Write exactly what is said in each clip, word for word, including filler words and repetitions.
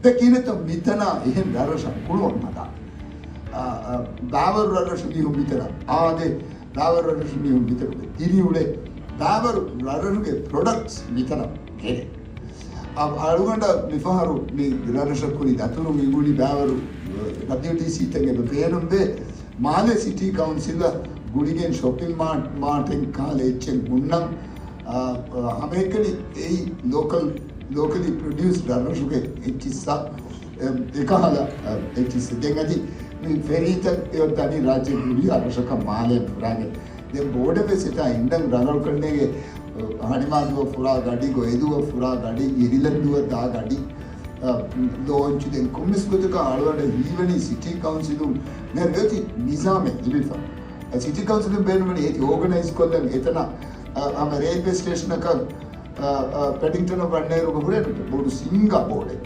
ދެ ކިހިނެއްތޯ މިތަނާ އެހެން ރަށްރަށަށް ކުޅުވަން ހަދާ. އާ، އާ، ބާވަރު ރަށްރަށު މީހުން މިތަނަށް އާދޭ، ބާވަރު ރަށްރަށު މީހުން މިތަނުގެ ދިރިއުޅޭ، ބާވަރު ރަށްރަށުގެ ޕްރޮޑަކްޓްސް މިތަނަށް ގެނެ. އަ-، އަޅުގަނޑަށް މިފަހަރު މި ރަށްރަށަށް ކުރި ދަތުރު މި ގުޅި ބާވަރު، އަ، ޑަބްލިއުޓީސީ ތައް އެބަ ބޭނުންވޭ. މާލެ ސިޓީ ކައުންސިލަށް ގުޅިގެން ޝޮޕިން މާ-، މާޓެއް ކާލެ އެއްޗެއް ހުންނަން. އަ، އަ، ހަމައެކަނި އެއީ ލޯކަލް، ލޯކަލީ ޕްރޮޑިއުސްޑް ރަށްރަށުގެ އެއްޗިއްސާ، އެ، އެކަހަލަ، އެ، އެއްޗިއްސެއް. ދެން އަދި މި ފެރީތައް އެއޮތް ދަނީ ރާއްޖޭގެ ހުރިހާ ރަށަކަށް މާލެ ފުރާގެ. ދެން ބޯޑެއް ވެސް އެތާ އިންނަން ރަނގަޅު ކަންނޭގެ، އަ، ހަނިމާދުއަށް ފުރާ ގަޑި، ގޮއިދޫއަށް ފުރާ ގަޑި، އިރިލަންދުއަށް ދާ ގަޑި، އަ، ލޯންޗު. ދެން ކޮންމެސް ގޮތަކަށް އަޅުގަނޑަށް ހީވަނީ ސިޓީ ކައުންސިލުން މިހާރު އޮތީ ނިޒާމެއް ލިބިފަ. އަ، ސިޓީ ކައުންސިލުން ބޭނުމަނީ އޭތި އޯގަނައިޒް ކޮށްލަން އެތަނަށް، އަ، ހަމަ ރޭލްވޭ ސްޓޭޝަނަކަށް، އަ، އަ، ޕެޑިންގްޓަނަށް ވަންނައިރު ހުރޭ ބޮޑު ސިންގާ ބޯޑެއް.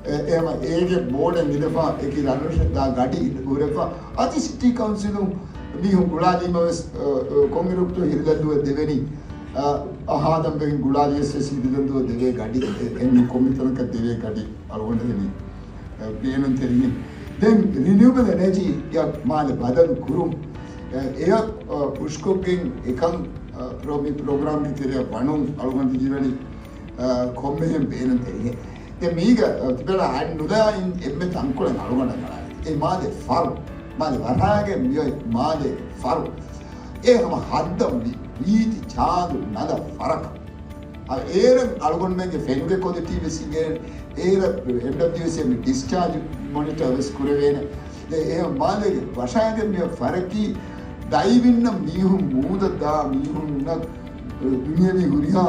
އެ، އެހެމަ އޭގެ ބޯޑެއް ނިދަފާ އެކި ރަނުޝެއް ދާ ގަޑި ހުރެފާ އަދި ސިޓީ ކައުންސިލުން މީހުން ގުޅާލީމަވެސް، އަ، އަ، ކޮންއިރުކުތޯ ހިރިލައްލުވެ ދެވެނީ، އަ، އަ، ހާދަނބެގެން ގުޅާލިޔަސް ވެސް ހިރިލައްލުވެ ދެވޭ ގަޑި، އެ، އެ، ކޮންމެ ތަނަކަށް ދެވޭ ގަޑި އަޅުގަނޑު ހެނީ، އަ، ބޭނުންތެރިނީ. ދެން ރިނިއުބަލް އެނަޖީ އަށް މާލެ ބަދަލު ކުރުން، އަ، އެއަށް، އަ، ހުށްކޮށްގެން އެކަން، އަ، ޕްރޮ-، މި ޕްރޮގްރާމްގެ ތެރެއަށް ވަނުން އަޅުގަނޑު ހީވަނީ، އަ، ކޮންމެހެން ބޭނުންތެރިހެން. ދެން މީގަ، އަ، ތިބެޅަ އައި ނުލާއިން އެންމެ ތަންކޮޅެއް އަޅުގަނޑަށް އަޅާ. އެ މާލެ ފަރު. މާލެ ވަރާގެ މިއޮތް މާލެ ފަރު. އެ ހަމަ ހައްދަ ވީ-، ވީތި ޗާލު ނަލަ ފަރަކަށް. އަ، އޭރަށް އަޅުގަނޑުމެންގެ ފެނުގެ ކޮލިޓީ ވެސް ހިނގޭނެ. އޭރަށް އެމްޑަބްލިއުއެސްއޭ މި ޑިސްޗާޖް މޮނިޓަރ ވެސް ކުރެވޭނެ. ދެ އެ މާލޭގެ ވަށާގެން މި ފަރަކީ ދައިވިންނަށް މީހުން މޫދަށް ދާ މީހުންނަށް ދުނިޔެވީ ހުރިހާ،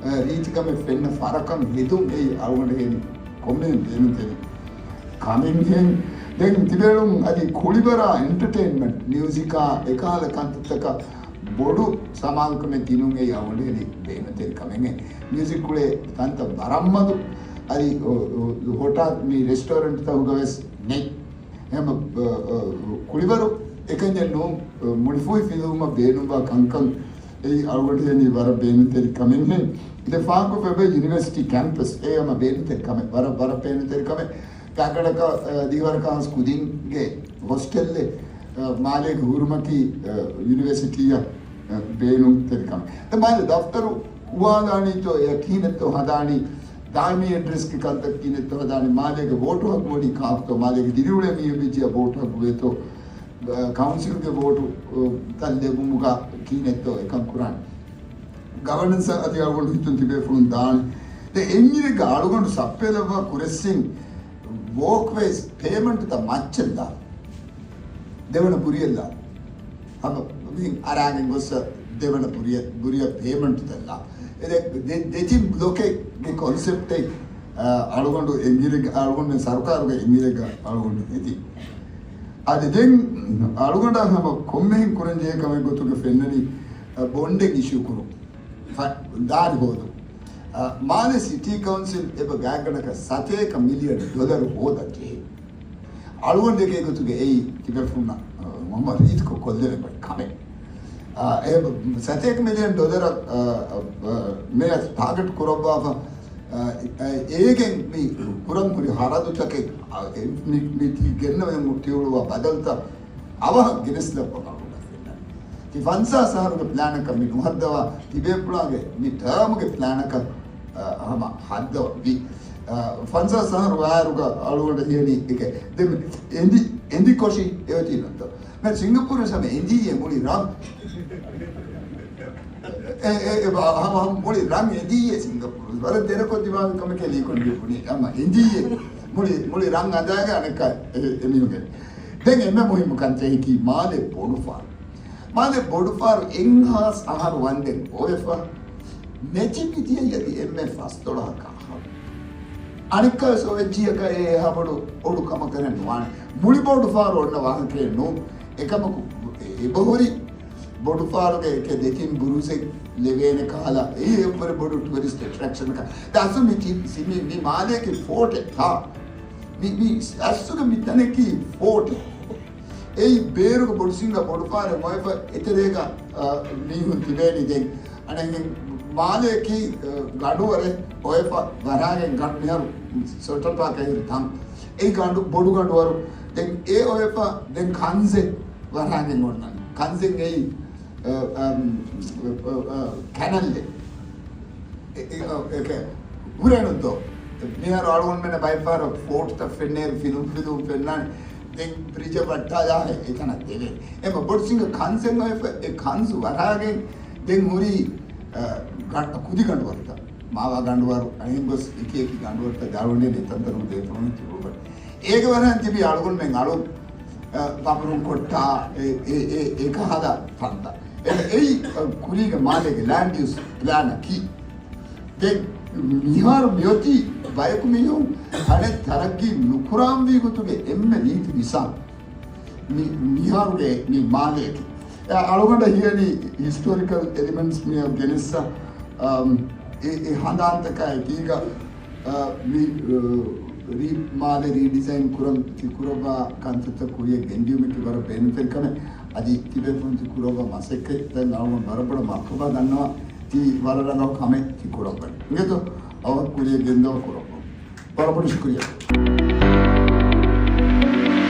އަ، ރީތިކަމެއް ފެންނަ ފަރަކަށް ހެދުން އެއީ އަޅުގަނޑު ހޭނި ކޮންމެހެން ބޭނުންތެރި ކަމެއްހެން. ދެން ތިބެޅުން އަދި ކުޅިވަރާ އެންޓަޓެއިންމަންޓް، މިއުޒިކާ އެކަހަލަ ކަންތައްތަކަށް ބޮޑު ސަމާލުކަމެއް ދިނުން އެއީ އަޅުގަނޑު ހޭނި ބޭނުންތެރި ކަމެއްހެން. މިއުޒިކް ކުޅޭ ތަންތަން ވަރަށް މަދު. އަދި އޮ-، އޮ-، ހޮޓާ މި ރެސްޓޯރެންޓްތަކުގަ ވެސް ނެތް. އެހެން، އަ، އަ، ކުޅިވަރު އެކަންޏެއް ނޫން، އަ، މުޅިފޫހި ފިލުވުމަށް ބޭނުންވާ ކަންކަން އެއީ އަޅުގަނޑު ހޭނީ ވަރަށް ބޭނުންތެރި ކަމެއްހެން. އިދެ ފާކު ފެބެ ޔުނިވަރސިޓީ ކެމްޕަސް އެ ހަމަ ބޭނުންތެރި ކަމެއް، ވަރަށް، ވަރަށް ބޭނުންތެރި ކަމެއް. ގާގަޑަކަށް، އަ، ދިހަވަރަކަށް ހާސް ކުދިންގެ ހޮސްޓެލްއެއް، އަ، މާލޭގެ ހުރުމަކީ، އަ، ޔުނިވަރސިޓީއަށް، އަ، ބޭނުންތެރި ކަމެއް. ދެން މާލެ ދަފްތަރު ހުވާލާނީތޯ އެ ކިހިނެއްތޯ ހަދާނީ، ދާއިމީ އެޑްރެސްގެ ކަންތައް ކިހިނެއްތޯ ހަދާނީ، މާލޭގެ ވޯޓު ހައްގު ވަނީ ކާކުތޯ، މާލޭގެ ދިރިއުޅޭ މީހެއް ވެއްޖިއްޔާ ވޯޓު ހައްގު ވޭތޯ، އަ، ކައުންސިލްގެ ވޯޓު، އަ، ތައް ލެއްވުމުގަ ކިހިނެއްތޯ އެކަން ކުރާނީ. ގަވަނަންސް އަދި އަޅުގަނޑު ހިތުން ތިބޭފުޅުން ދާނެ. ދެން އެންމެ އިރެއްގަ އަޅުގަނޑު ސައްޕޭލައްވާ ކުރެއްސިން ވޯކްވޭސް ޕޭމަންޓްތައް މައްޗަށްލާ. ދެވަނަ ބުރިއަށްލާ. ހަމަ މި އަރާގެން ގޮއްސަ ދެވަނަ ބުރިއަށް، ބުރިއަށް ޕޭމަންޓްތައްލާ. އެ ދެ-، ދެ-، ދެތިން ބްލޮކެއްގެ ކޮންސެޕްޓެއް، އަ، އަޅުގަނޑު އެންގިރެއްގަ، އަޅުގަނޑު ސަރުކާރުގެ އެންގިރެއްގަ އަޅުގަނޑު ހެދި. އަދި ދެން އަޅުގަނޑަށް ހަމަ ކޮންމެހެން ކުރަން ޖެހޭ ކަމެއް ގޮތުގަ ފެންނަނީ، އަ، ބޮންޑެއް އިޝޫ ކުރުން. ފަ-، ދާރި ހޯދުން. އަ، މާލެ ސިޓީ ކައުންސިލް އެބަ ގާތްގަނޑަކަށް ސަތޭކަ މިލިއަން ޑޮލަރު ހޯދަން ޖެހޭ. އަޅުގަނޑު ދެކޭ ގޮތުގަ އެއީ ތިބޭފުޅުންނަށް، އަ، ހަމަ ރީތިކޮށް ކޮށްލެވޭ ބައެއް ކަމެއް. އަ، އެ ސަތޭކަ މިލިއަން ޑޮލަރަށް، އަ، އަ، އަ، މެޔަރ ޓާގެޓް ކުރައްވާފަ، އަ، އަ، އޭގެން މި ކުރަން ހުރި ހަރަދުތަކެއް، އަ، އެ، މި، މި ތި ގެންނަވަން ތިއުޅުވާ ބަދަލުތައް އަވަހަށް ގެނެސްލައްވަ އަޅުގަނޑަށް ފެންނަނީ. ތި ފަންސާސް އަހަރުގެ ޕްލާނަކަށް މި ނުހައްދަވާ ތިބޭފުޅާގެ މި ޓާމުގެ ޕްލާނަކަށް، އަ، ހަމަ ހައްދަވަ ވި. އަ، ފަންސާސް އަހަރު ވާއިރުގަ އަޅުގަނޑަށް ހިޔަނީ އެކެ. ދެން އެނދި، އެނދި ކޮށި އެއޮތީ ނަންތޯ. މެ ސިންގަޕޫރު ހަމަ އެނދިއްޔޭ މުޅި ރަށް. އެ، އެ، އެ، ބާ، ހަމަ، ހަމަ މުޅި ރަށް އެނދިއްޔޭ ސިންގަޕޫރު. ވަރަށް ދެރަކޮށް ދިމާވި ކަމެކޭ ލީކޮން ލިޔުބުނީ. ހަމަ އެނދިއްޔޭ. މުޅި، މުޅި ރަށް އަނދާގެ އަނެއްކާ އެ، އެމީހުންގެ. ދެން އެންމެ މުހިއްމު ކަންތައް އެކީ މާލެ ބޮޑުފާރު. މާލެ ބޮޑުފާރު އެއްހާސް އަހަރު ވަންދެން އޮވެފަ. މެޗި މިދިޔައީ އަދި އެންމެ ފަސްދޮޅަހަކަށް އަހަރު. އަނެއްކާވެސް އޮވެއްޖިއްޔަކަށް އެ އެހާ ބޮޑު ބޮޑު ކަމަކަށް ނުވާނެ. މުޅި ބޮޑުފާރު އޮންނަ ވާހަކައެއް ނޫން. އެކަމަކު އެބަހުރި ބޮޑުފާރުގެ އެކެއް ދެތިން ބުރުޒެއް ލެވޭނެ ކަހަލަ އެއީ އެއްވަރެއް ބޮޑު ޓުއަރިސްޓް އެޓްރެކްޝަނަކަށް. ދެން އަސްލު މި ތި-، ސި-، މި، މި މާލޭގެ ފޯޓެއް ތާ. މި، މި އަސްލުގެ މި ތަނަކީ ފޯޓެއް. އެއީ ބޭރުގެ ބޮޑު ސިނގާ ބޮޑުފާރެއް އޮވެފަ އެތެރޭގަ، އާ، މީހުން ތިބޭނީ ދެން. އަނެއްހެން މާލޭކީ، އަ، ގަނޑުވަރެއް އޮވެފަ ވަރާގެން ގަނޑު މިހާރު ސޮޓަޕާ ކައިރި ތަން. އެއީ ގަނޑު، ބޮޑު ގަނޑުވަރު. ދެން އެ އޮވެފަ ދެން ކަންޒެއް ވަރާގެން އޮންނަން. ކަންޒެއް އެއީ، އަ، އަ، އަ، އަ، ކެނަލްއެއް. އެ، އެ، އަ، އެކެ ހުރޭނުންތޯ؟ މިހާރު އަޅުގަނޑުމެން ބައެއްފަހަރު ފޯޓޯތައް ފެންނޭ، ފިލުން ފިލުން ފެންނާނެ. ދެން ބްރިޖަށް ވައްޓާލާހެ އެތަނަށް ދެވޭ. އެމަ ބޮޑު ސިނގ ކަންޒެއް އޮވެފަ އެ ކަންޒު ވަރާގެން ދެން ހުރީ، އަ، ގަ-، ކުދި ގަނޑުވަރުތައް. މާވާ ގަނޑުވަރު، އަހެން ގޮސް އެކި އެކި ގަނޑުވަރުތައް ދާޅުންޑޭ ނެތަންތަނު ދޭފުޅުން ތިބުބަ. އޭގެ ވަރަށް ތިބި އަޅުގަނޑުމެން އަޅު، އަ، ބަބުރުން ކޮއްޓާ، އެ، އެ، އެ، އެ ކަހަލަ ތަންތަ. އެ، އެއީ، އަ، ކުރީގެ މާލޭގެ ލޭންޑް ޔޫސް ޕްލޭނަކީ. ދެން މިހާރު މިއޮތީ ބަޔަކު މީހުން އަނެއް ތަރައްގީ ނުކުރާންވީ ގޮތުގެ އެންމެ ރީތި މިސާލު. މި-، މިހާރުގެ މި މާލޭގެ. އަ، އަޅުގަނޑަށް ހިޔަނީ ހިސްޓޯރިކަލް އެލިމެންޓްސް މިއަށް ގެނެއްސަ، އަމް، އެ، އެ ހަނދާންތަކާ އެކީގަ، އަ، މި، އަ، ރީ-، މާލެ ރީޑިޒައިން ކުރަން ތި ކުރައްވާ ކަންތައްތައް ކުރިޔަށް ގެންދިޔުމަކީ ވަރަށް ބޭނުންތެރި ކަމެއް. އަދި ތިބޭފުޅުން ތި ކުރައްވާ މަސައްކަތްތައް އަޅުގަނޑު ވަރަށް ބޮޑަށް މަރުޙަބާ ދަންނަވާ. ތި ވަރަށް ރަނގަޅު ކަމެއް ތި ކުރައްވަނީ. އިނގޭތޯ؟ އަވަހަށް ކުރިޔަށް ގެންދަވާ ކުރައްވަމު. ވަރަށް ބޮޑަށް ޝުކުރިއްޔާ.